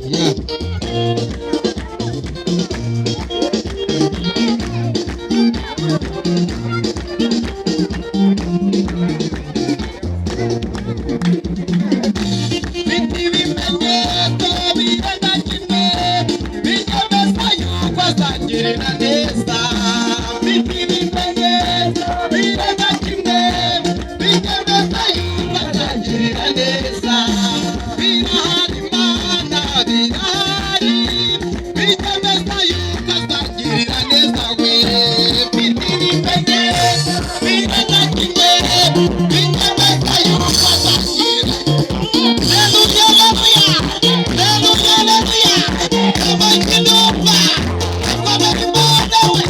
Yeah. Mfite ibimenyetso birenga kimwe binyemeza yuko azangirira neza. Mfite ibimenyetso birenga kimwe binyemeza yuko azangirira neza. Birahari Mana, birahari, binyemeza yuko azangirira neza we. Mfite ibimenyetso birenga kimwe binyemeza yuko azangirira. Haleluya, haleluya, haleluya, haleluya. Abakinumva, akomera Imana we.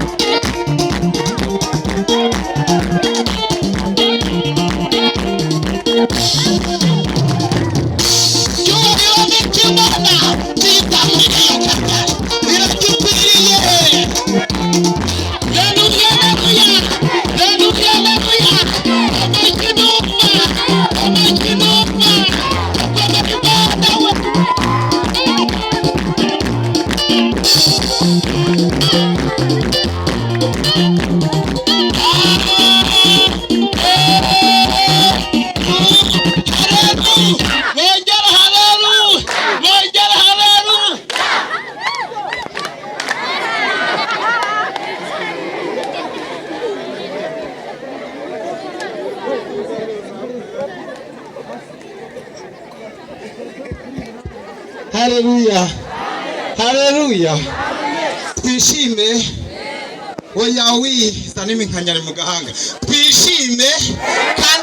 Cyubahiro n'icy'Imana, kiyitamuriye kata, iragikwiriye. Haleluya, haleluya, haleluya, haleluya. Abakinumva, abakinumva, akomera Imana we. Haleluya! Bongera haleluya! Bongera haleluya! Haleluya, haleluya, twishime. Oya, wi sa n'iminkanyari mu gahanga, twishime kandi.